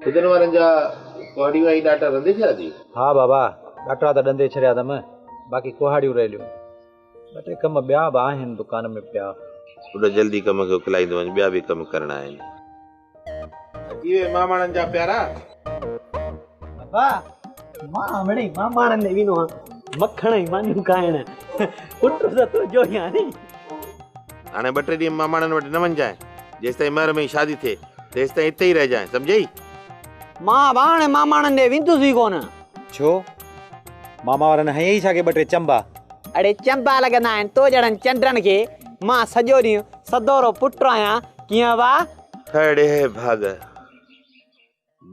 خدن وارن جا ڪهاڙيون ۽ ڏاٽا رنڌي ڇڏيا اٿئي؟ ها بابا، ڏاٽا ته ڏندي ڇڏيا اٿم، باقي ڪهاڙيون رهيليون. ٻه ٽي ڪم ٻيا به آهن دڪان ۾ پيا. پٽ جلدي ڪم کي اڪلائيندو وڃ، ٻيا به ڪم ڪرڻا آهن. اچي ويا ماماڻن جا پيارا. بابا مان مڙئي ماماڻن ڏي ويندو هان مکڻ ۽ مانيون کائڻ. پٽ ته تنهنجو ئي آهي ني. هاڻي ٻه ٽي ڏينهن ماماڻن وٽ نه وڃجانء. جيستائين مهر ۾ شادي ٿئي تيستائين اتي ئي رهجانء سمجهئي. مان به هاڻي ماماڻن ڏي ويندس ئي ڪونه. ڇو؟ ماما وارن هنيئي ئي ڇا ڪي ٻه ٽي چنبا؟ اڙي چنبا لڳندا آهن تو جهڙن چنڊن کي. مان سڄو ڏينهن سدورو پٽ آهيان ڪيئن وا؟ اڙي ڀاڳ.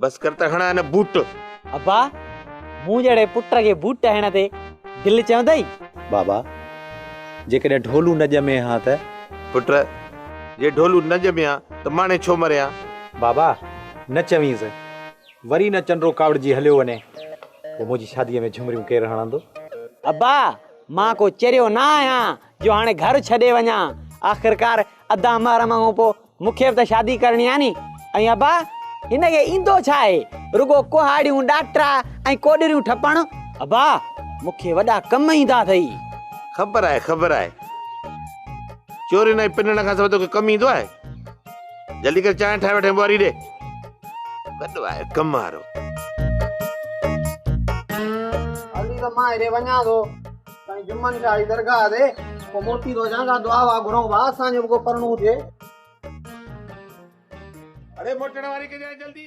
بس ڪر ته هڻان نه بوٽ. ابا مون جهڙي پٽ کي بوٽ هڻڻ تي دل چوندئي؟ بابا جيڪڏهن ڍولو نه ڄمي ها ته؟ پٽ جي ڍولو نه ڄمي ها ته ماڻي ڇو مري ها؟ بابا نه چوينس وري نه چنڊو ڪاوڙجي هليو وڃي پوء منهنجي شاديء ۾ جهمريون ڪير هڻندو؟ ابا مان ڪو چريو نه آهيان جو هاڻي گهر ڇڏي وڃان. آخرڪار ادا محرم کان پوء مون کي به ته شادي ڪرڻي آهي ني. ۽ ابا هن کي ايندو ڇا آهي؟ رڳو ڪهاڙيون، ڏاٽا ۽ ڪوڏريون ٺپڻ. ابا مون کي وڏا ڪم ايندا اٿئي. خبر آهي خبر آهي. چورين ۽ پنڻ کان سواء توکي ڪم ايندو آهي؟ جلدي ڪر چانهه ٺاهي وٺ ۽ ٻواري ڏي. وڏو آهي ڪم وارو. هلي ته مان هيڏي وڃان ٿو. سائين جمن شاهه جي درگاهه تي پوء موٽي ٿو اچان ڪا دعا وعا گهرون ڀاء اسان جو به ڪو پرڻو ٿئي. اڙي موٽڻ واري ڪجانء جلدي.